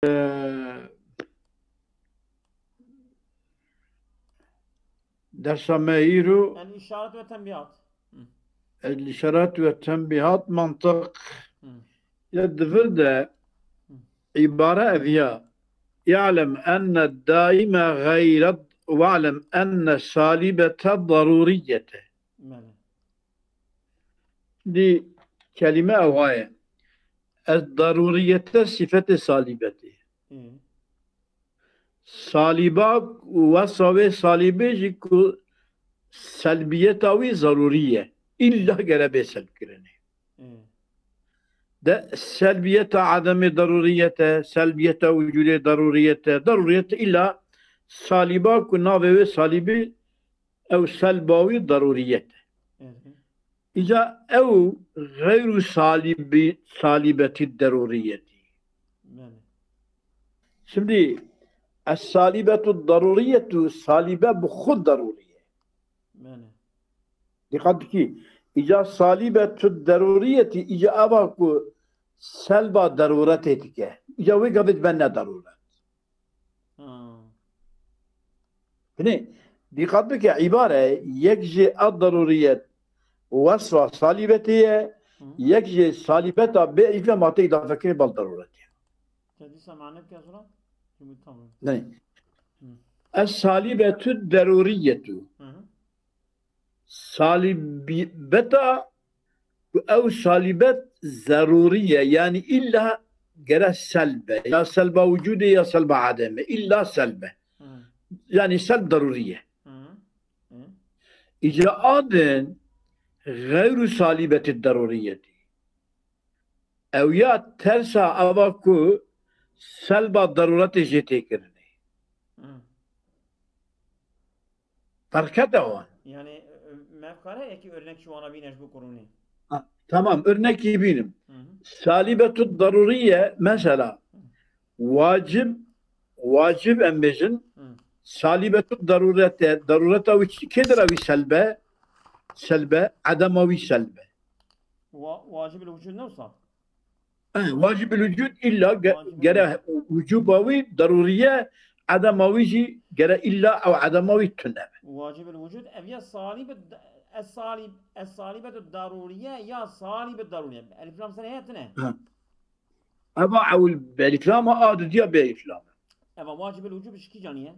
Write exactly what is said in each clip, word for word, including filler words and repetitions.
e, dersa me îro. El-Îşaret ve Tenbîhat. Hı. El-Îşaret ve Tenbîhat, mantiq. Hı. Ya di vir de îbare ev ya. Ya'lem enne daîme gayret, ve'lem enne salîbete darûriyete. Belê. Di kelîme ew haye. Ez darûriyete sifetê salîbetê. Hı. Salîba û wesa wê salîbê jî ku selbiyeta wî zarûrî ye. Îlla gere bê selbkirinê. Hı. De selbiyeta edemê darûriyete, selbiyeta wicûdê darûriyete, darûriyete îlla salîba ku navê wê salîbî ew selba wî darûriyete. Hı hı. Îca ew xeyrû salîbî, salîbetî darûriyetî. Belê. Şimdi es-salîbetu darûriyetu, salîbe bi xwe darûrî ye. Belê. Dîqat dikî. Îca salîbetu darûriyetî, îca eva ku selba darûretê dike. Îca wê gavê dibe ne darûret. Ha. Binê, dîqat bike, îbare yek jê a darûriyet wesfa salîbetê ye, Hı. yek jê salîbeta bê îflama tê îdafe kirê bal darûretê. Te dîsa mane bike zora? Cumhur tamam. Ne. Hı. Es-salîbetu darûriyetu. Hı hı. Salîbeta ku ew salîbet zerûrî ye, yanî îlla gere selbe, ya selba wicûdê ya selba edemê, îlla selbe. Hı. Yanî selb darûrî ye. Hı. Hı. Îca a din xeyrû salîbetî darûriyetî. Ew ya tersa eva ku selba darûretê jê tê kirinê. Hı. Ferq kete wan. Yani, e, e, mevkare eki örnek şu ana bine ji bu kurunê. Ha, tamam, örnekî bînim. Hı hı. Salîbetu darûriye, mesela, wacib, wacib em bêjin, Hı. salîbetu darûrete, darûreta wî çi, kê dira wî selbe, selbe, edema wî selbe. Wa-, wacib el vücud ne olsa? Eh, wacib el vücud îlla ge-, Wacib el gere wicûba wî darûriye, edema wî jî gere îlla ew edema wî tune be. Wacib el vücud ev ya salib, es salib, es salibetu darûriye ya salib darûriye. Elif lam sene heye tine. Ha. Eva ew belîflama a didiya bêîflama. Eva wacib el vücud şikî caniye.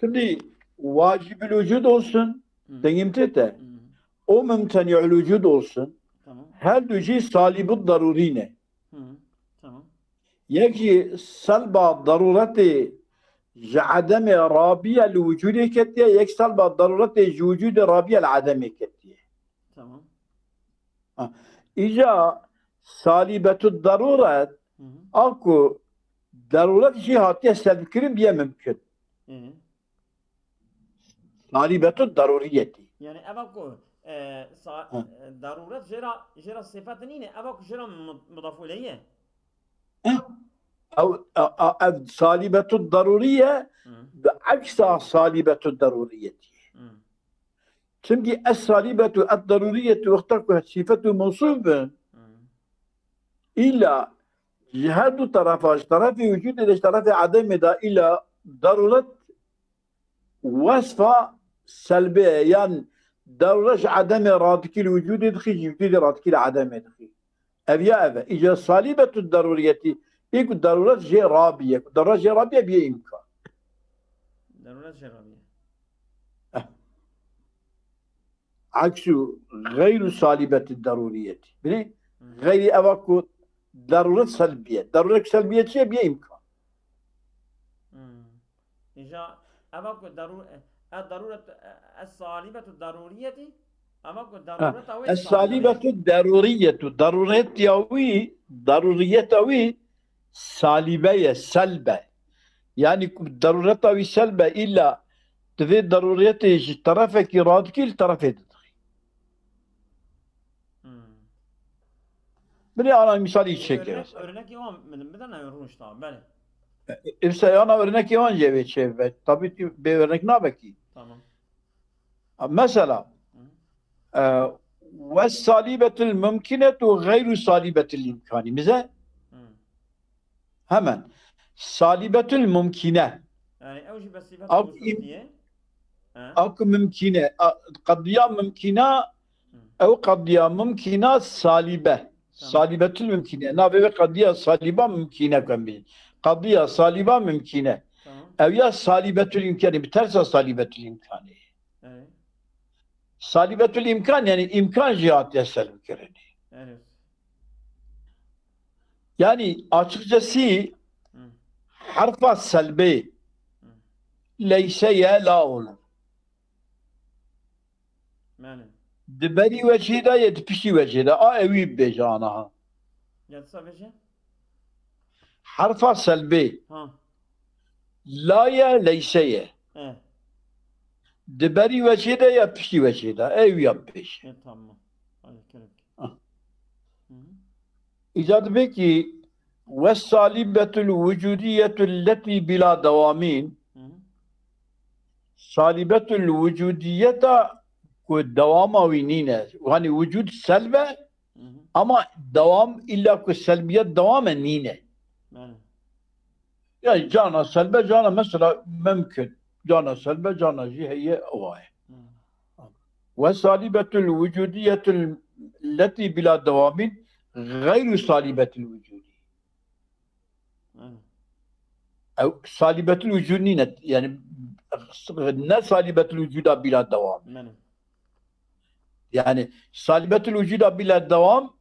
Şimdi vacibül vücud olsun, Hı. dengim tete. Hı. O mümteni'ül vücud olsun. Tamam. Her du jî salîbud darûrî ne. Hı. Tamam. Yek jî selba darûretê ji edemê rabiye li wicûdê ketiye, yek selba darûretê ji wicûdê rabiye li edemê ketiye. Tamam. Ha. Îca salîbetu darûret, Hı hı. a ku darûret jî hatiye selbkirin biye mimkin. Hı. Salîbetu darûriyetî. Yani eva ku, e, sa-, Hı. e, darûret jera, jera sifet nîne, eva ku jera mu-, mudaf ileyh ye. Ev, a, a, ev salîbetu darûriye Hı. bi eksa salîbetu darûriyetî. Hı. Çimkî es salîbetu et darûriyetu wexta ku sifetu mewsûf bin, Hı. îlla ji her du terefa, ji terefê wicûdê de, ji terefê edemê de îlla darûret wesfa selbê ye, yan darûret ji edemê radikî li wicûdê dixî, ji wicûdê radikî li edemê dixî. Ev ya ev e. Îca salîbetu darûriyetî, ê ku darûret jê rabiye, ku darûret jê rabiye biye îmkan. Darûret jê rabiye. Eksu xeyru salîbeti darûriyetî. Binê, Hı. xeyrî eva ku darûret selbiye. Darûret selbiye çi ye? Biye îmkan. Hı. Îca eva ku darû-, e, darûret, e, es salîbetu darûriyetî, eva ku Ha, darûreta wê es salîbe ye. salîbetu darûriyetu. Darûretiya wî, darûriyeta wî salîbe ye, selbe. Yanî ku darûreta wî selbe, îlla divê darûriyetê ji terefekî radikî li terefê didixî. Hmm. Binê ana mîsalî çêkir. Örnek, örnekê wan min bidene rûnişta, belê. Îmse yana örnekê wan jê vê çêbibe. Tabî tu bê örnek nabe kî. Tamam. Ha, mesela, Hı. e, wes salîbetil mumkinetu xeyru salîbetil îmkanî. Mize? Hı. Hemen. Salîbetül mumkîne. Yani ew jî bi sîfet Ew mewsûf diye. Ha. Ew ku mimkîne. A- Qediya mimkîna, ew qediya mimkîna salîbe. Salîbetül mimkîne. Navê wê qediya salîba mimkîne ku em bînin. Qediya salîba mimkîne. Tamam. Ew ya salîbetül îmkanî. Bi tersa salîbetül îmkanî. Evet. Salîbetül îmkan, yani îmkan jî hatiye selb kirinê. Evet. Yani açıkçası Hı. Herfa selbê Hı. leyse ye la olur. Yani. Di berî wecihê de ye, di piştî wecihê de. A ewî bêje anaha. Ya sadece. Herfa selbê Ha. la ye, leyse ye. E. Di berî wecihê de ye, piştî wecihê de. Ewî ya bêje. E, tamam. Hadi kerem. Ah. Hı hı. Îca dibe ki والصالبة الوجودية التي بلا دوام. Hı hı. Salîbetül wicudiyeta ku dewama wî nîne. Hani wicud selbe Hı hı. ama dewam, illa ku selbiyet dewame nîne. Yani. Yani cana selbe, cana mesela mümkün. Cana selbe, cana jî heye, ew e. Hı. والصالبة الوجودية التي بلا دوام غير صالبة الوجود. Yani. Ew salîbetül wicud nîne. Yani ne salîbetül wicuda bila dewam. Yani. Yani salîbetül wicuda bila dewam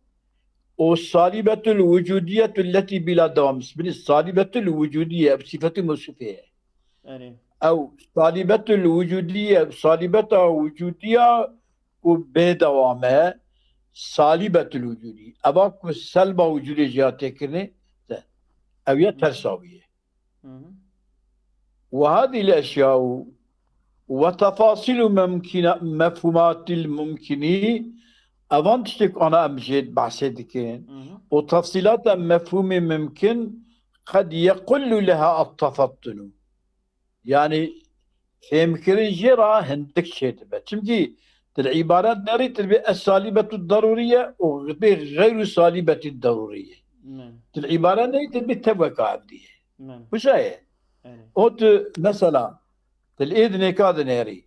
û salîbetül wicudiyetü lletî bila dewam. Binî salîbetül wicudiyye, ev sîfetî mewsûfê ye. Yani. Ew salîbetül wicudiyye, salîbeta wicudiyya ku bê dewam e, salîbetül wicudî. Eva ku selba wicudê jî ya têkirinê, ew ye tersa wî ye. Hı hı. وهذه الأشياء وتفاصيل ممكن-، مفهومات الممكن، evan tiştê ku ana em jê behsê dikin. Hı hı. û tefsîlata mefhûmê mimkin قد يقل لها التفطن. Yani fêhmkirin jê re hindik çêdibe. Çimkî til îbaret nerî til bê es salîbetu darûriye û bê xeyru salîbetî darûriye. Yani. Til îbaret nerî til bê tevweka evdî ye. Yani. Wisa ye. Yani. O tu mesela, tu li êdinêka dinêrî.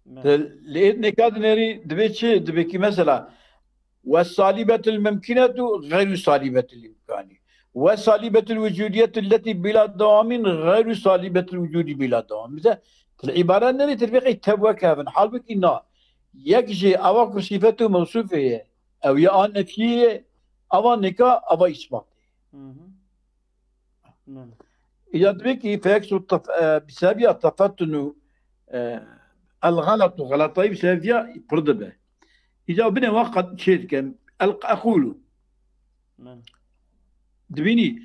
Yani. Tu li êdinêka dinêrî dibê çi? Dibê ki mesela, ve salîbetil mimkinetu xeyru salîbetil imkanî. Ve salîbetil wicudiyetilleti bila dewamin xeyru salîbetil wicudî bila dewam. Bize, tu li îbare nerî tu dibê qey tev wek hevin. Halbukî na. Yek jê ava ku sîfet û mewsûfê ye. Ew ya a nefiyê ye. Ava nika, ava îsbat. Hı hı. Yani. Îca dibê ki feyeksu tef-, e, bi sebebiya tefettun û, e, el xelatu, xelatayî bi sebebiya pir dibe. Îca binê wa qet çê dikim. El equlu. Yani. Dibînî,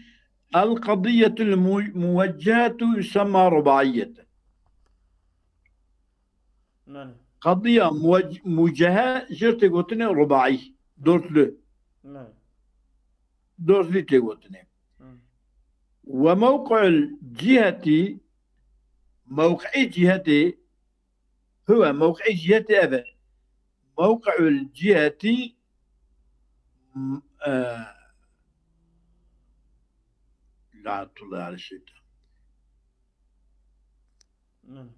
el qediyetul mu-, muweccehetu yusemma rubaiyete. Yani. Qediya muwec-, mucehe jê tê gotinê rubaî. Dörtlü. Yani. Dörtlü tê gotinê. Hı. Ve mewqi'ul ciheti, mewqi'ê cihetê, huve, mewqi'ê cihetê ev e. Mewqi'ul ciheti, m-, e, lanetullah aleyh şeytan. Yani.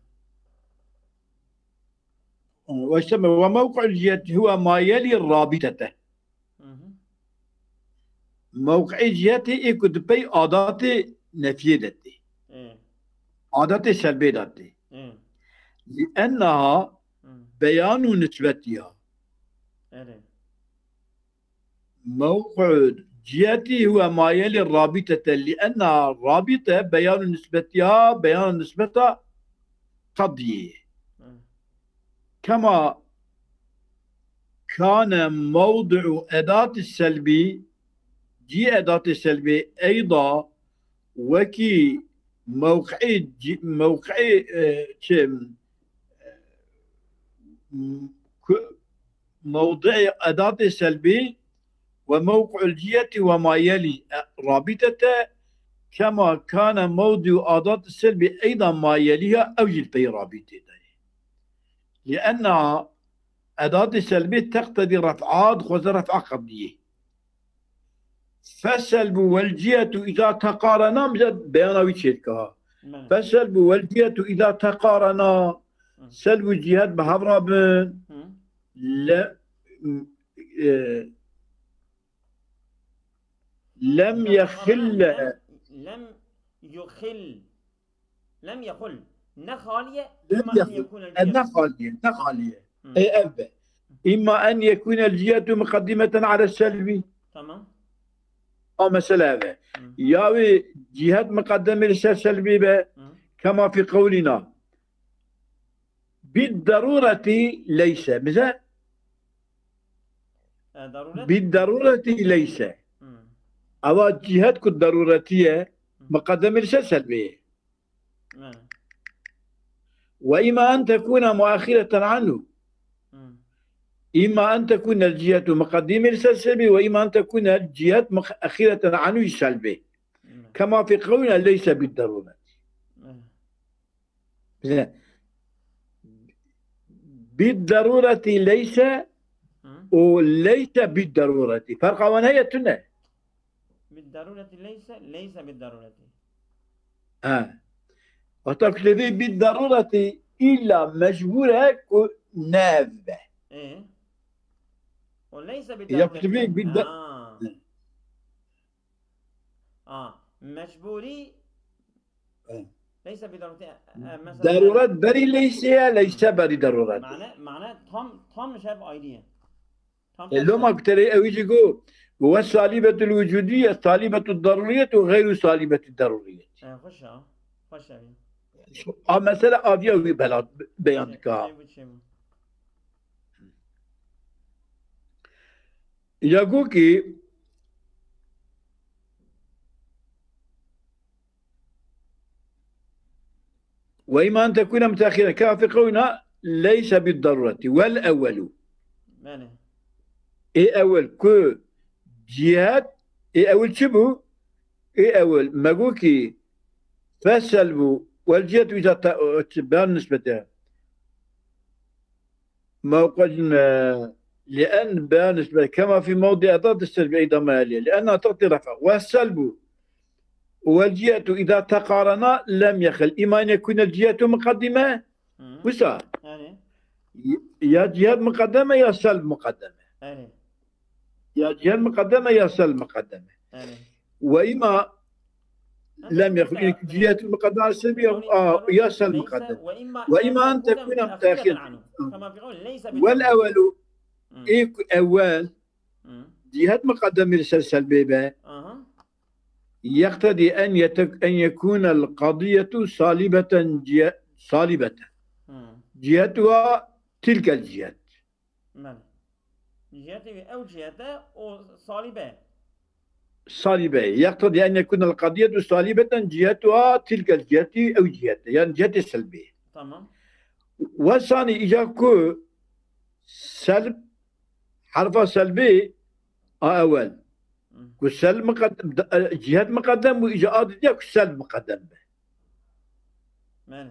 Ve işte, ve mewqi'ul ciheti huve ma yeli rabitete. Hı hı. Mewqi'ê cihetê ê ku di pey adatê nefiyê de tê. E. Adatê selbê de tê. E. Li enneha Hı. beyanu nisbetiha. Evet. Mewqi'u ciheti huve ma yeli rabitete. Li enneha rabite beyanu nisbetiha, beyanu nisbeta qediyê. Hı. Kema kane mewdi'u edati selbî, cî edatê selbê eyda wekî mewqi'ê cî-, mewqi'ê, e, çi, e, ku-, mewdi'ê edatê selbî ve mewqi'ul cîheti ve ma yelî, e, rabîtete kema kane mewdi'u adatê selbî eyda ma yelîha, ew jî li pey rabîtê de ye. Li enna edatê selbê teqtedî ref'a, dixwaze ref'a qediyê. Feselbu vel cihetu iza teqarena, bize beyana wî çêdike ha. Belê. Feselbu vel cihetu iza teqarena. Hı. Selb û cihet bi hev re bin. Hı. Le, e, lem Lem yexille. Lem, lem yuxil. Lem yexul. Ne xaliye, Lem imma en yexul. Yekun el E, ne cihet. Xaliye, ne xaliye. Hı. E, ev be. İmma en yekun el cihetu muqaddimeten ala selbi. Tamam. A mesele ev e. Hı. Ya wê cihet muqaddemê li ser selbî be. Hı. Kema fi qewlina. Bid darureti leyse. Bize E, daruret. Bid darureti leyse. Hı. Ava cihet ku darureti ye, Hı. Muqaddemê li ser selbê ye. Hı. Ve ima en tekuna muahireten anhu. Hı. İma en tekuna cihetu muqaddime li ser selbî ve ima en tekuna cihet muahireten anhu selbî. Hı. Kema fi qewlina leyse bid darureti. Hı. Bize. Bid darureti leyse Hı. û leyse bid darureti. Ferqa wan heye tune. Bid darureti leyse, leyse bid darureti. Ha. Wexta ku tevî bid darureti îlla mecbûr e ku nev be. E. O leyse bid Ya darureti. Ku tevî bid da- Ha. A, mecbûrî E. Leyse bir darureti, e, e, mesela Daruret berî leyse ye, leyse berî daruret. Mane, mane tam, tam şev ayrı ye. Tam E, tersi. Loma ku terê ew jî got, ve salibetul vücudiye, salibetul daruriyet ve gayru salibetul daruriyet. E, hoş ya. Hoş ya. A mesele aviya wî bela, beyan dika. Şey, şey bu, şey bu. Ya got ki, وإما أن تكون متأخرة كما في قولنا ليس بالضرورة. والأول. Belê. Ê ewil ku cihet, ê ewil çi bû? Ê ewil me got ki feselbu vel cihetu iza ta-, beyan nisbete. موقع، لأن بيان نسبة كما في موضع أطلقت السلب أيضا ما يلي. لأن أطلقت الرفع والسلب والجهة إذا تقارنا لم يخل. إما أن يكون الجهة مقدمة Hı. Wisa. Yani. Ya cihet mukaddeme ya selb mukaddeme. Yani. Ya cihet mukaddeme ya selb mukaddeme. Yani. Ve ima Lem yekun. Cihetul mukaddeme sebebi ya sel mukaddem. Ve imma en tekune müteahhiren. Vel evelu. Ê ku ewel cihet mukaddemê li ser selbê be. Yeqtedî en yetek-, en yekunel qadiyetu salibeten cihe-, salibeten. Cihetuha tilkel cihet. Belê. Cihetê wî ew cihete o salîbe. Salîbe. Yeqtedî en yekunel qadiyetu salîbeten cihetuha tilkel ciheti ew cihete. Yani cihetê selbê. Tamam. Wesanî îca ku selb, herfa selbê a ewel. Hı. Ku selb muqaddem, e, cihet muqaddem bû, îca a didiya ku selb muqaddem be. Belê.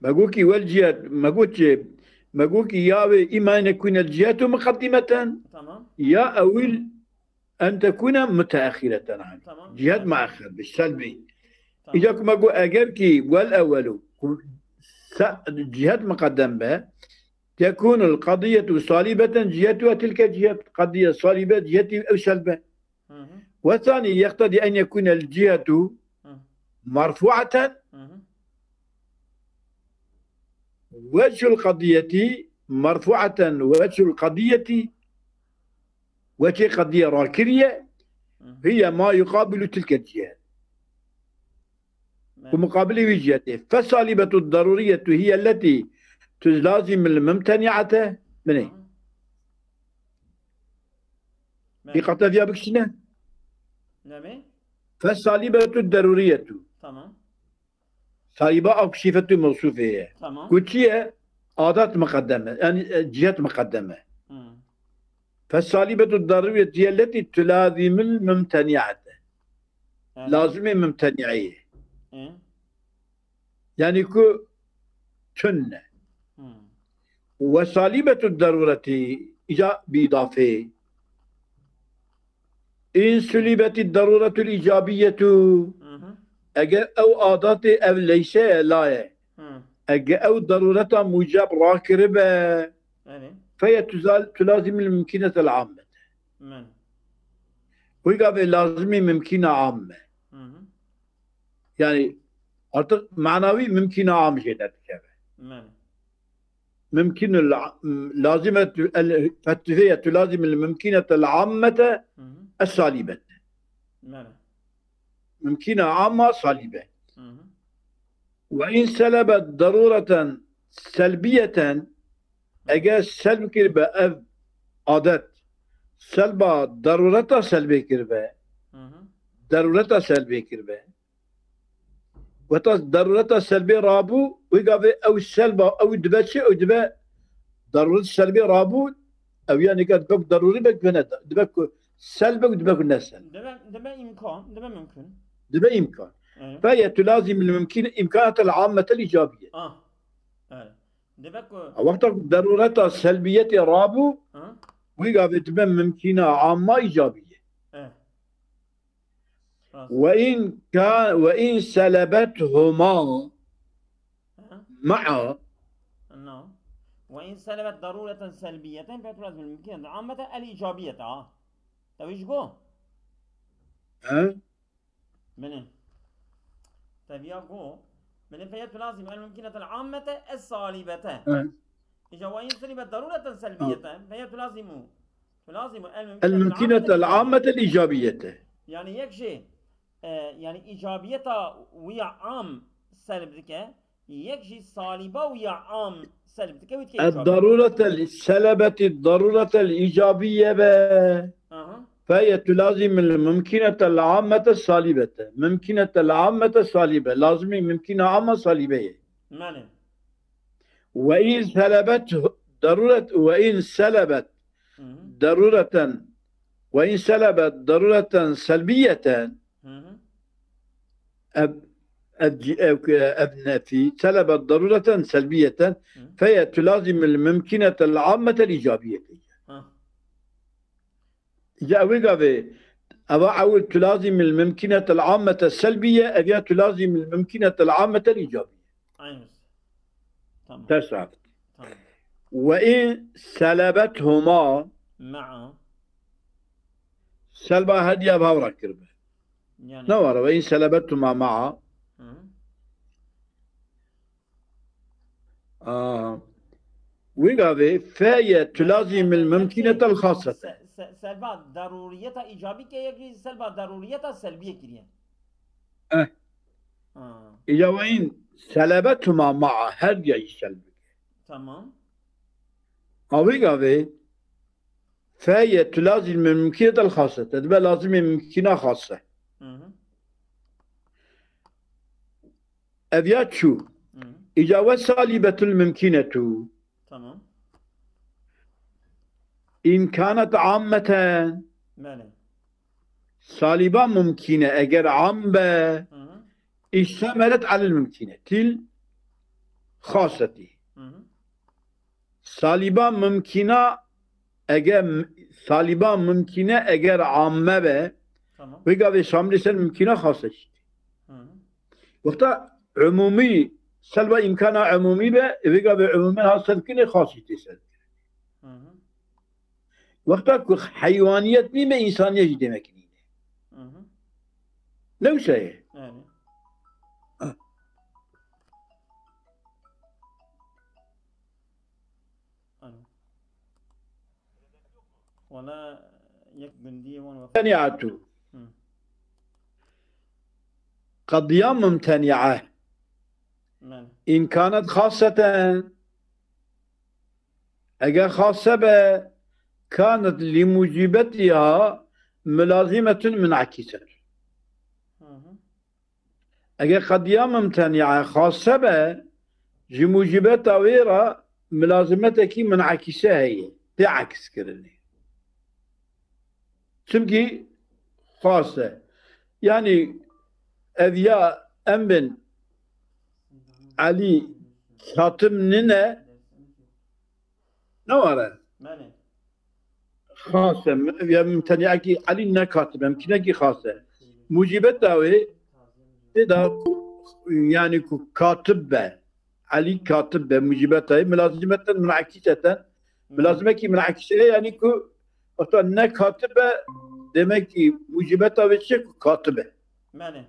Me got ki wel cihet, me got çi? Me got ki ya wê îma en yekûne cihetu muqeddimeten, Tamam. ya ewil en tekûne muteahhireten. Tamam. Cihet mueahhir bi, selbî. Tamam. Îca ku me got eger ki wel ewelu, ku se-, cihet muqeddem be, tekûnul qadiyetu salîbeten cihetuha tilke cihet. Qadiye salîbe cihetî ew selbe. Hı hı. Ve sanî yeqtedî en yekûnel cihetu Hı. merfu'eten Hı hı. Wechul qadiyetî, merfu'eten wechul qadiyetî, wechê qadiye rakiriye, Hı hı. hiye ma yuqabilu tilke cihet. Belê. Ku muqabilê wî cihetê. Fesalibetu daruriyetu hiye letî tuzlazimil mumteni'ate. Binê. Hı hı. Belê. Dîqeta viya bikişîne. Ne mi? Fesalibetu daruriyetu. Tamam. Saliba ew ku sîfetû mewsûfê ye. Tamam. Ku çi ye? Adat muqeddem e. Yani, e, cihet muqeddem e. Hı. Fesalibetu daruriyet hiye letî tulazimil mumteni'ate. Yani. Lazimê mumteni'ê ye. Hı. Yani ku tune. Hı. Ve salibetu darureti îca bi îdafê. in sulîbetî darûretul îcabiyetu. Hı hı. Eger ew adatê ev leyse ye, la ye. Hı. Eger ew darûreta muceb rakiribe, Belê. Feye tuzal-, tulazimil mumkinetel ammete. Belê. Wî gavê lazimî mumkîna am e. Hı hı. Yani artık manawî mumkîna am jê derdikeve. Belê. Mumkinul a-, lazime tu-, el-, fetihe tulazimil mumkinetel ammete Hı hı. es salibete. Belê. Mumkîna amma salîbe. Hı hı. Ve in selebet darûreten selbiyeten, eger selb kiribe ev adet, selba darûreta selbê kiribe, Hı hı. darûreta selbê kiribe. Weta darûreta selbê rabû, wî gavê ew selba, ew dibe çi, ew dibe darûret selbê rabû, ew ya nîka dibe ku darûrî be, ku ne, dibe ku selb be, ku dibe ku ne selb. Dibe, dibe îmkan, dibe mümkün. Dibe îmkan. Evet. Fe yetulazimil mumkin, îmkanatel ammetel îcabiyet. Ah. Evet. Dibe ku A wexta ku darûreta selbiyetê rabû, Hı. wî gavê dibe mumkîna amma îcabiyê. Evet. Rast. Ve in ka-, ve in selebethuma Hı. ma'a. No. Ve in selebet darûreten selbiyeten, fe tulazimil mumkinetel ammete el îcabiyete, ha. Te wî ji go? He? Belê. Te viya go. Belê, fe yetulazimil mumkinetel ammete es salibete. He. Îca ve in selebet darûreten selbiyeten, fe yetulazimu. Tulazimu el El mumkinetel mumkinetel ammete. ammetel îcabiyete. Yani yek jî, e, yani îcabiyeta wî ya am selb dike, yek jî saliba wî ya am selb dike, wî dike Ed îcabiye. darûretel selebetî darûretel îcabiye be. Aha. Fe yetulazimil mumkinetel ammete salibete. Mumkinetel ammete salibe. Lazimî mumkîna amma salibe ye. Belê. Ve in selebet darûret, ve in selebet Hı hı. darûreten, ve in selebet darûreten selbiyeten, Hı hı. ev, ev, ev, ev nefî, selebet darûreten selbiyeten, Hı. Fe yetulazimil mumkinetel ammetel îcabiyete. Ha. Ya wê gavê, eva ewil tulazimil mumkinetel ammete selbiye, ev ya tulazimil mumkinetel ammetel îcabiye. Aynısı. Tamam. Ters raft. Tamam. Ve in selebethuma Ma'a. selba hediye ev hawra kirbe. Yani Ne ware, ve in selebethuma ma'a. Hı hı. Aa, wî gavê fe ye tulazimil mumkinetel xasete. Se-, se-, selba darûriyeta îcabî ke yek jî selba darûriyeta selbiyê kiriye. Eh. Ha. Îca we in selebethuma ma'a, her diya jî selb bike. Tamam. A wî gavê fe ye tulazimil mumkinetel xasete. Dibe lazimê mumkîna xase. Hı hı. Ev ya çû. Hı. Îca we salibetul mumkinetu. Tamam. In kanet ammeten. Belê. Saliba mumkîne eger am be. Hı hı. İştemeret alel mumkinetil xasetî. Hı hı. Saliba mumkîna eger m-, saliba mumkîne eger amme be, Tamam. wê gavê şamilê ser mumkîna xase jî. Hı hı. Wexta umumî, selba îmkana umumî be, wê gavê umumî ha ser kinê xas jî tê ser. Hı hı. Wexta ku heywaniyet nîme, însaniyet jî demek nîne. Hı hı. Ne wisa ye? Yani. Ah. Alo. Wala yek gundiyê wan wefat. Mumteni'atu. Hı. Qediya mumteni'e. Belê. In kanet xaseten. Eger xase be, kanet li mucibetiha mulazimetun munakise. Hı hı. Eger qediya mumteni'e xase be, ji mucibeta wê re mulazimetekî munakise heye, tê ekskirinê. Çimkî xase. Yani ev ya em bin Elî Xatim nine, ne were? Belê. xas e. Ya mimtenîekî Elî ne katib e, mimkînekî xas e. Mucîbeta wê tê de, yanî ku katib be. Elî katib be, mucîbeta wê, milazimeten munakîseten. Milazimekî munakîse ye, yanî ku wexta ne katib e, demek ki mucîbeta wê çi ye ku katib e. Belê.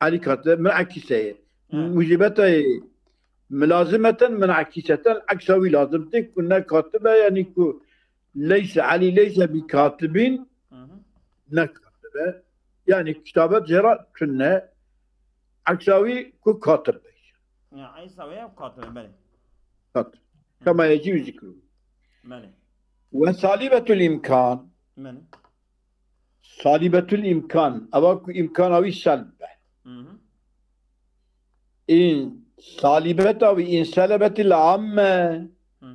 Elî katib e, munakîse ye. He. Mucîbeta ye, milazimeten munakîseten, eksa wî lazim tê ku ne katib e, yanî ku leyse, Elî leyse bi katibîn, Hı hı. ne katib e. Yanî kitabet jê re tune, eksa wî ku katib be. Ya, Îsa wê katib e, belê. Katib. Hı. Kema yecî zikru. Belê. Ve salibetul imkan. Belê. Salibetul imkan. Eva ku imkana wî selb be. Hı hı. În salibeta wî în selebetil amme. Hı.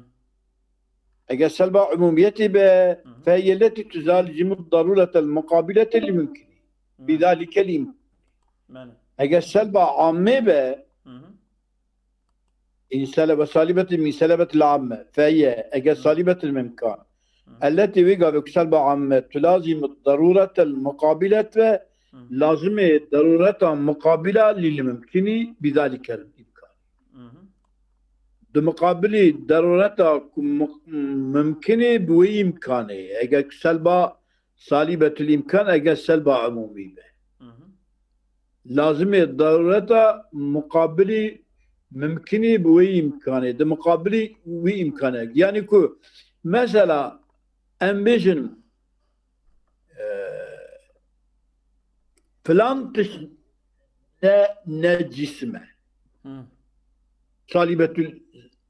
Eger selba umumiyetê be, Hı hı. fe hiye letî tuzalcimu daruretel muqabilete li mumkinî. Hı. Bidalikel imkan. Belê. Eger selba amme be, Hı hı. În sele-, ve salibetil, min selebetil amme. Fe hiye, eger Hı. salibetil mimkan. Hı. Elletî wê gavê ku selba amme, tulazimu daruretel muqabilet ve Hı. lazimê darureta muqabila lil mumkinî bidalikel imkan. Hı hı. Di muqabilî darureta ku mu-, mumkinê bi wê imkanê, eger ku selba salibetul imkan, eger selba umumî be. Hı hı. Lazimê darureta muqabilî mumkinî bi wê imkanê, di muqabilî wî imkanê. Yanî ku mesela em bêjin, e, filan tişt ne, ne cism e. Hı. Salibetül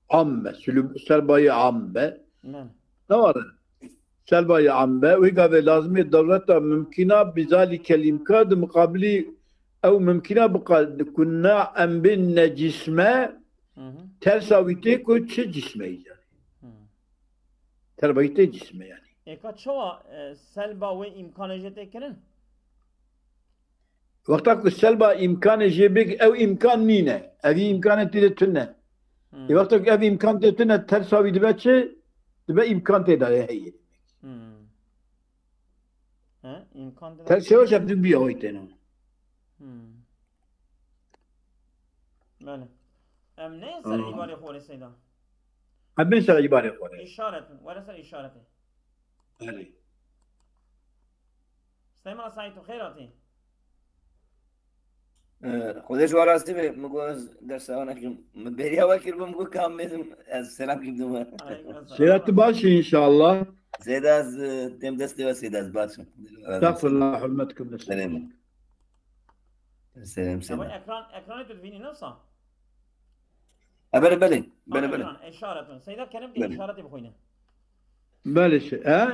amme, sülü-, serbayê am be. Ne. Ne var? Serbayê am be. Wê gavê lazimê dewleta mimkîna bizalî kelîmka di miqabilî ew mimkîna biqa-, ku na em bên ne cisme, Hı hı. tersa wî tê ku çi cisme ye yani. Hı. Terba wî tê cisme yani. Êka çawa, e, selba wê îmkanê jê tê kirin? Wexta ku selba îmkanê jê bêk, ew îmkan nîne. Evî îmkanê tê de tune. Hmm. Ê wexta ku ev îmkan tê tune, tersa wî dibe çi? Dibe îmkan tê de heye. Hmm. He, îmkan tê de Ters çi? Yavaş yap, dû biya hoy têne. Hmm. Belê. Em ne ser Aa. îbarê xwe rê Seyda? Em bên ser îbarê xwe rê. Îşaretun. Were ser îşaretê. Belê. Süleyman Saîd, tu xêr hatî. Ee, Xwedê ji we razî be, min got ez dersa we nekim. Min bêriya we kiribû, min got kam bêjim, ez selam kir dû we. Aleyküm selam. Seyda, tu baş î înşallah. Seyda, ez, e, têm destê we Seyda, ez baş im. Estağfurullah, hürmet kibir. Selam. Selam, Ama selam. ekran, ekranê tu dibînî, ne wisa? E, belê, belê. Belê, Tamam, belê. ekran, işaretun. Seyda, kerem ke Belê. işaretê bixwîne. Belê, şey, he?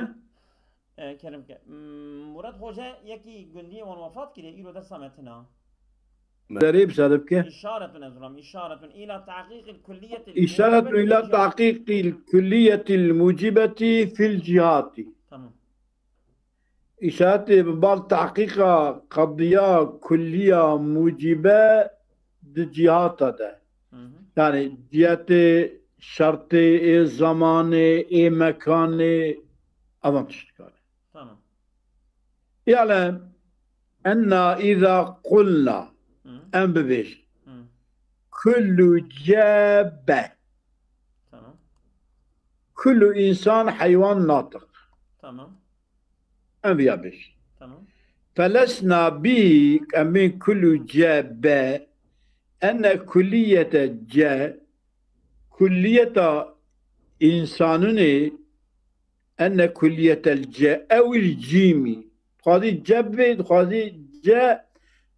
E, kerem ke. Hmm, Murat Hoca yekî gundiyê wan wefat kiriye, îro dersa me tune. Derê bi şeref ke. İşaretun ez ulam, işaretun ila tahqiqil kulliyetil İşaretun ila mucibeti fil cihati. tahqiqil kulliyetil mucibeti fil cihati. Tamam. Îşaretê bi bal tahqiqa qediya kulliya mucibe di cihata de. Hı hı. Yani cihetê, şertê, ê zamanê, ê mekanê, evan tiştkan e. Tamam. Ya'lem enna iza qulna, Hı. em bibêjin. Hı. Kullu cebe. Tamam. Kullu insan heywan natiq. Tamam. Em viya bêjin. Tamam. Felesna bi, em bên kullu cebe, enne kulliyete ce, kulliyeta insanunê, enne kulliyetel ce, ewil cîmî. Dixwazî ce bê, dixwazî ce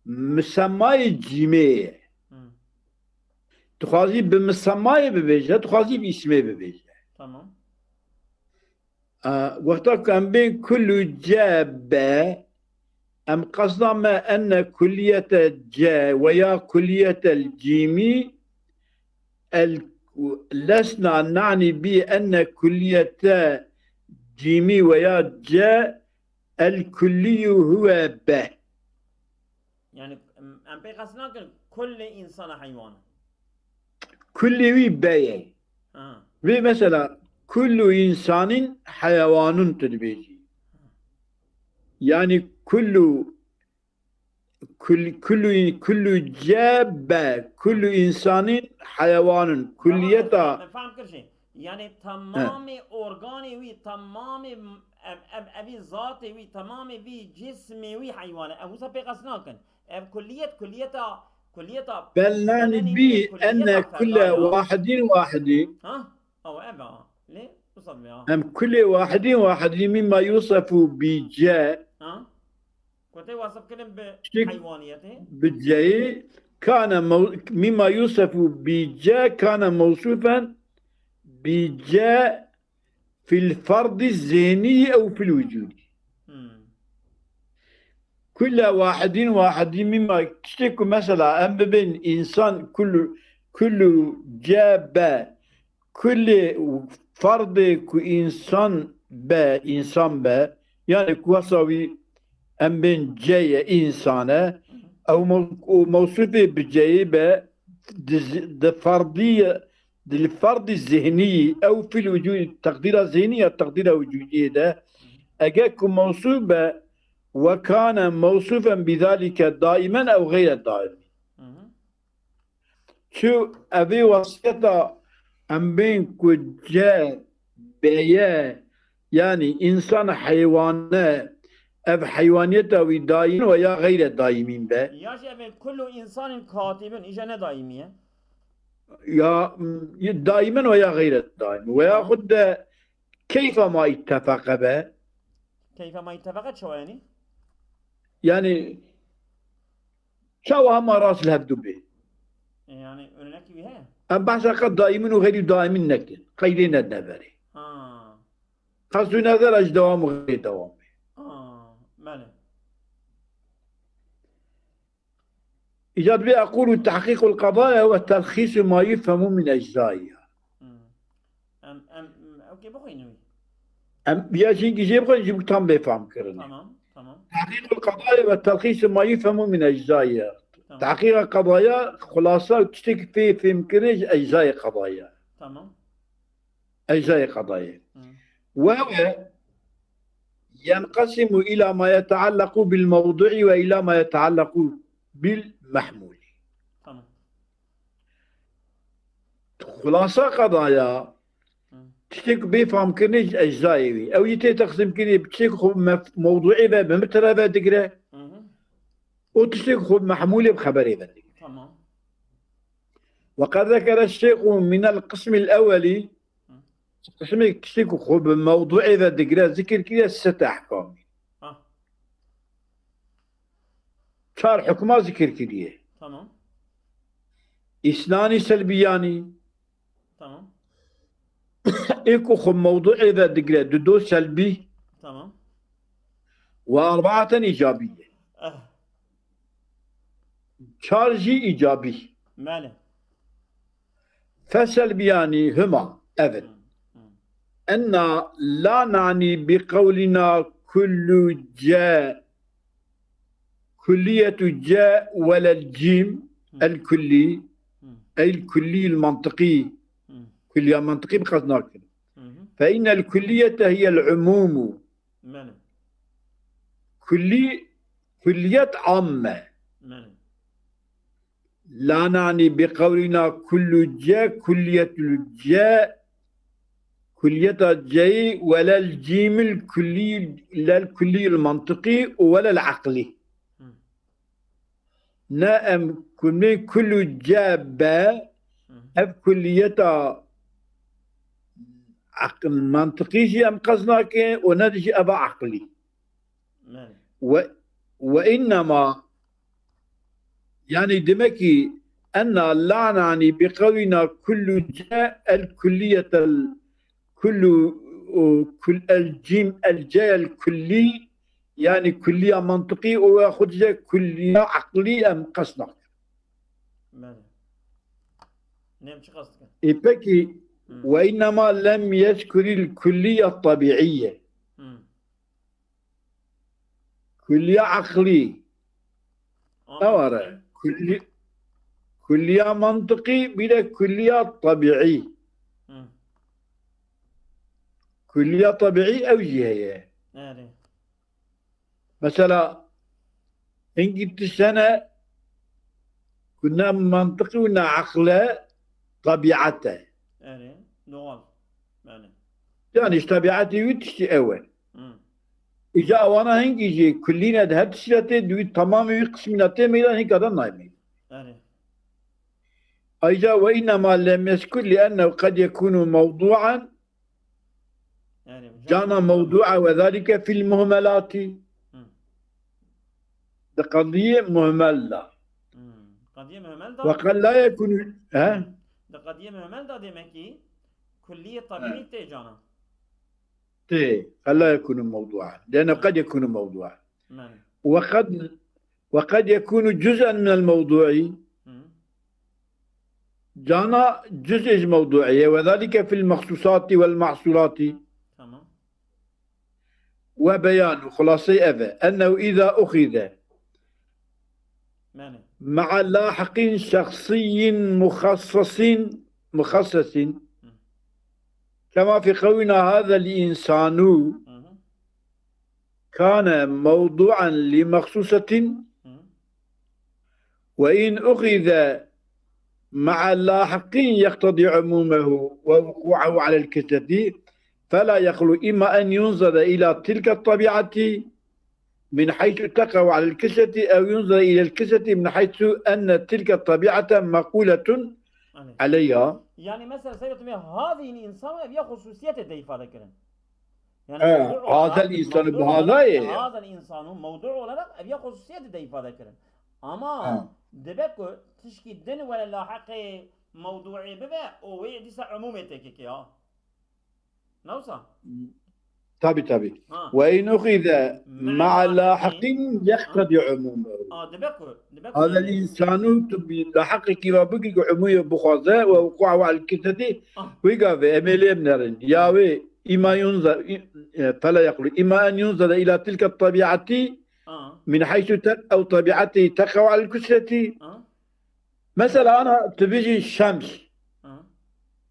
misemayê cîmê ye. Hı. Dixwazî bi misemayê bibêje, dixwazî bi îsmê bibêje. Tamam. E, wexta ku em bên kullu ce be, em qesda me enne kulliyete ce veya kulliyetel cîmî, el lesna nani bi enne kulliyete cîmî veya ce el kulliyu huve be. Yani, em, em pê qesd nakin kulê insana heywan. Kulê wî be ye. Ha. Vê mesela, Kullu insanin heyewanun tu dibêjî. Yani kullu kul, kullu kullu ce be kullu insanin heyewanun. Kulliyeta. Tamam, efendim, efendim kir jî. Yani tamamê organê wî, tamamê em, em, evî zatê wî, tamamê vî cismê wî heywan e. Ev wisa pê qas nakin. Ev kulliyet, kulliyeta, kulliyeta Bel nani bedenê bî wî, kulliyeta enne kulle ferdaya. Wahidin wahidin. Ha? Ew ev e. Lê wisa dibe ha. Em kulê wahidin wahidin mimma yusefu bi ce. Ha? Ku tê wasif kirin bi Şik- heywaniyetê. Bi ceyî kane mew-, mimma yusefu bi ce kane mewsufen bi ce fil ferdî zihni ew fil wicudî. Hmm. Kulle wahidin wahidin mimma tiştê ku mesela em bibên insan kullu, kullu ce be, kulli ferdê ku insan be, insan be, yani ku wesa wî em bên ce ye, insan e, ew mew-, û mewsûfê bi ceyî be, di zi-, di ferdî, di li ferdî zihnî, ew fil wicûdî, teqdîra zihnî ya teqdîra wicûdiyê de, eger ku mewsûf be, we kane mewsûfen bî zalîke daimen ew xeyre daimî. Hı hı. Çi evê wesiyeta em bên ku ce beye, yani insan heywane, ev heywaniyeta wî daîm we ya xeyre daîmîn be? Ya jî evên kullu insanin katibun, îje ne daîmî ye? Ya, m, daimen we ya xeyre daîm. We ya xud de keyfa ma ittefaqe be. Keyfa ma ittefaqe çawa yani? Yani, çawa hema rast li hev du bê. E, yani, örnekî wî heye? Em behsa qet daimin û xeyrî daimin nekin. Qeydê ne neverê. Ha. Qesdû nezer ez dewam û xeyrê dewam bê. Ha, belê. Îca dibê eqûlu tehqîqul qedaya we telxîsu ma yufhemu min eczayiha. Hmm. Em, em, ew kê bixwînin wî. Em, ya jî jê bixwînin, jî tam bê fam kirin. Tamam, tamam. Tehqîqul qedaya we telxîsu ma yufhemu min eczayiha. Tamam. Tehqîqa qedaya, xulasa tiştekî pê fêm kirin ji eczayê qedaya. Tamam. Eczayê qedayê. Hı. Ve huve yenqesimu ila ma yeteallaqu bil mewdu'i ve ila ma yeteallaqu bil mehmuli. Tamam. Xulasa qedaya, hı, tiştek bê famkirinê ji eczayê wî. Ew yî tê teqsîmkirinê, tiştek xwe mef-, mewdu'ê ve, bi mitre ve digire. Hı hı. Û tiştek xwe mehmulê bi xeberê ve digire. Tamam. Ve qed zekere şeyxu minel qismil ewwelî, qismê kiştê ku xwe bi mewduê ve digire zikir kiriye sete ehkamî. Ha. Çar hukma zikir kiriye. Tamam. Îsnanî selbiyanî. Tamam. Ê ku xwe mewduê ve digire, du do selbî. Tamam. Ve erbaeten îcabî ye. Eh. Çar jî îcabî. Belê. Feselbiyanî hima ev in. Hı, hı. Enna la nanî bi qewlina kullu ce, kulliyetu ce welel cîm, hı, el kullî, hı, el kullî el mantiqî. Hı. Kulliya mantiqî bi qas nakin. Hı hı. Fe innel kulliyete hiyel umûmû. Belê. Kullî, kulliyet amme. Belê. La nanî bi qewlina kullu ce, kulliyetul ce, kulliyeta ceyî, welel cîmil kullî, lel kullîl mantiqî û welel eqlî. Hı. Ne em kulmê kullu ce be, hı hı, ev kulliyeta aql-, mantiqî jî em qez nakin û ne jî eva aqlî. Belê. Ve, ve innema, yani demek ki enna la nanî bi qewlina kullu ce el kulliyetel kullu, o, kul, el cim, el ce el kulli, yani kulliya mantiqî û ya xwe dice kulliya eqlî em qes nakin. Belê. Ne em çi qas dikin? E peki, hı, ve innema lem yezkuril kulliya tabiiye. Hı. Kulliya eqlî. Ama ne var e? Kulli-, kulliya mantiqî, bir de kulliya tabiî. Hı. Kulliya tabiî ew jî heye. Erê. Mesela, hingî tişt hene ku ne mantiqî û ne eql e, tabiat e. Erê, doğal. Belê. Yani, ji tabiatê wî tiştî ew e. Hı. Îca ewana hingî jî kullî ne, di her tiştî de tê, di wî temamê wî qismî ne tê meydan, hingî de nayê meydan. Erê. Ayrıca ve innema lem yeskun li ennehu kad yekunu mevdu'an. Yani, cana mevdu'a ve zalike fil muhmelati. Hı. Di qediyê muhmel de. Hı. Qediyê muhmel de. Ve kad la yekunu, he? Hı. Di qediyê muhmel de demek ki kulliyê tabiî tê cana. Tê, kad la yekunu mevdu'a. Lene kad yekunu mevdu'a. Belê. Ve kad, ve kad yekunu cüz'en minel mevdu'i. Hı. Cana cüz'ê ji mevdu'ê ye. Ve zalike fil mexsusati vel mahsulati. Tamam. Ve beyan, xulasey ev e. Ennehu iza uxize Belê. ma'a lahiqin şexsiyyin muxassasin, muxassasin. Hı. Kema fi qewlina hazel insanu Hı hı. kane mevdu'an li mexsusetin Hı. ve in uxize ma'a lahiqin yeqtedî umumehu ve vuku'ahu alel kisreti fela yexlu imma en yunzere ila tilke tabiati min haythu teqa'u alel kisreti ew yunzere ilel kisreti min haythu enne tilke tabiate mequletun Aleyh. aleyha. Yani mesela Seyyid Otumê hazî înî însan ev ya xususiyetê de ifade kirin. Yani He, mevdu hazel olarak, însanı mevdu bu olarak, hazayê. hazel insanu mevdu olarak ev ya xususiyetê de ifade kirin. Ama Ha. dibe ku tişkî din were laheqê mevduê bibe, o wê dîsa umumê têkê ke ya. Ne wisa? Tabi, tabi. Ha. Ve in uxize Ma'a ma'a lahiqin. lahiqin yeqtedî umumehu. Ha, dibe ku, dibe ku Hazel yani. insanu tu bi lahiqekî ve bigî ku umuyê bixwaze ve wuku'ahu alel kisreti Ah. wî gavê em ê lê binerin. Ya wê ima yunza, i-, e, fela yaqulu. Ima en yunzere ila tilke tabiati Ah. min haythu te-, ew tabiati teqa'u alel kisreti. Ah. Mesela ana tu bijî şems. Ha.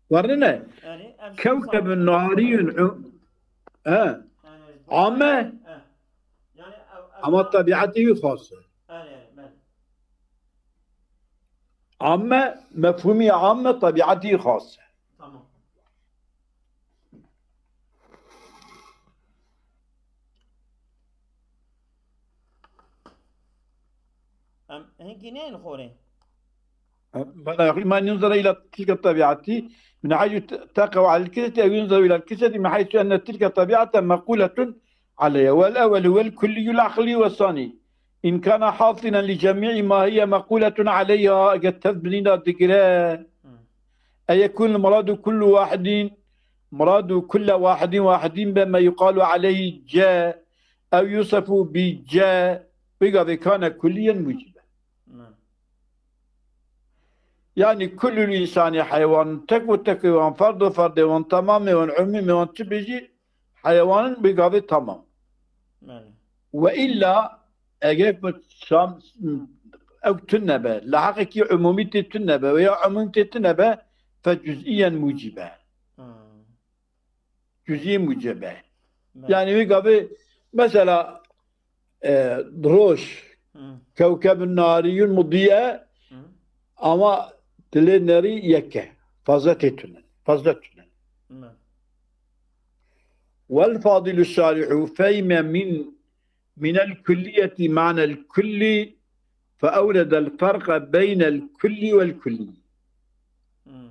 Warnine? Yani, ev şems Kewkebun nahariyun u-, he. Yani, Amme. he. Yani, ev, ev Ama şems tabiatî wî xas e. Yani, yani, ben. Amme, mefhûmî amme tabiatî xas e. Tamam. Em hinkî neyên xorê. Bela, ima yunzara ila tilke tabiati, min haythu teqa'u alel kisreti, ew yunzaru ilel kisreti, min haythu enne tilke tabiate mequletun aleyha. Vel ewwelu vel kulliyul aqli ve sani. In kana hasilen li cemî'i ma hiye mequletun aleyha, eger tevbinîna digire, Hı. e yekun muradu kullu wahidin, muradu kulle wahidin wahidin be me yuqalu aleyhi ce, ew yusefu bi ce, wî gavê kane kulliyen mucibe. Hı. Yani kullul insani heywan, tek û tekê wan, ferdo ferdê wan, tamamê wan, umumê wan, çi bêjî, heywanin bi gavê tamam. Belê. Ve illa eger ku şam, ew tune be, lahiqekî umumî tê tune be, veya umum tê tune be, fe cüz'iyen mucibe. Ha. Cüzî mucib e. Belê. Yani wî gavê mesela, e, roj, Hı. kewkeb nariyun mudiye, Hı. ama dilê nerî yek e. Fazla tê tune. Fazla tune. Belê. Vel fadilu şarihu fehime min, minel kulliyeti manel kulli, fe ewredel ferqe beynel kulli vel kulli. Hmm.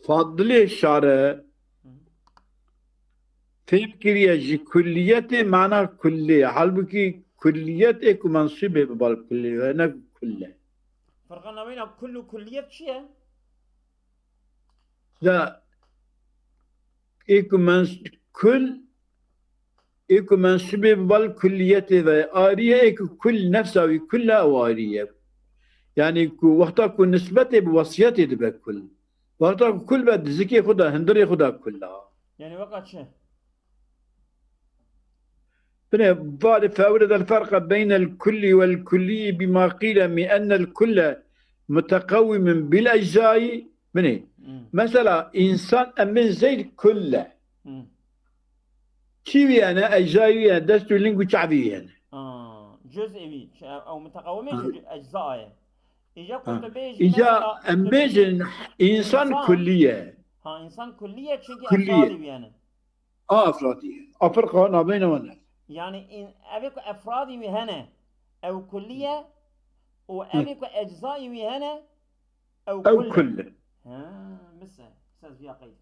Fadilê şare Hı. fêm kiriye ji kulliyetê mana kullê. Halbukî kulliyet ê ku mensûbê bi bal kullê, ne kulle. Ferqa navêna kull û kulliyet çi ye? Ya, ê ku mens-, kul, ê ku mensûbê bi bal kulliyetê ve, arî ye, ê ku kul nefsa wî kul e, ew arî ye. Yani ku wexta ku nisbetê bi wesiyetê dibe kul. Wexta ku kul be, dizikê xwe de, hundirê xwe de kul e. Yani weka çi? Binê varê fewredel ferqe beynel kulli vel kulli bima qîle mi ennel kulle muteqewimin bil eczai Binê. Mesela însan em bên Zeyd kull e. Çî wî hene, ecza wî hene, dest û ling û çav wî hene. Cüz evî, ew muteqewimê ji ecza ye. Îca ku tu bêjî Îca em bêjin însan kullî ye. Ha, însan kullî ye çünkü efradî wî hene. A efradî ye. A firqa nabeyne wan e. Yani evê ku efradî wî hene, ew kullî ye û evê ku eczayî wî hene, ew kull e. Ha, mise, ses viya qeyd.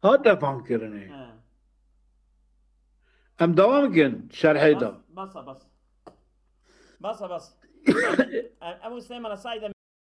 Hate famkirinê. Em dewam bikin şerhê de. Basa bas. Basa bas. Ebu Süleyman Said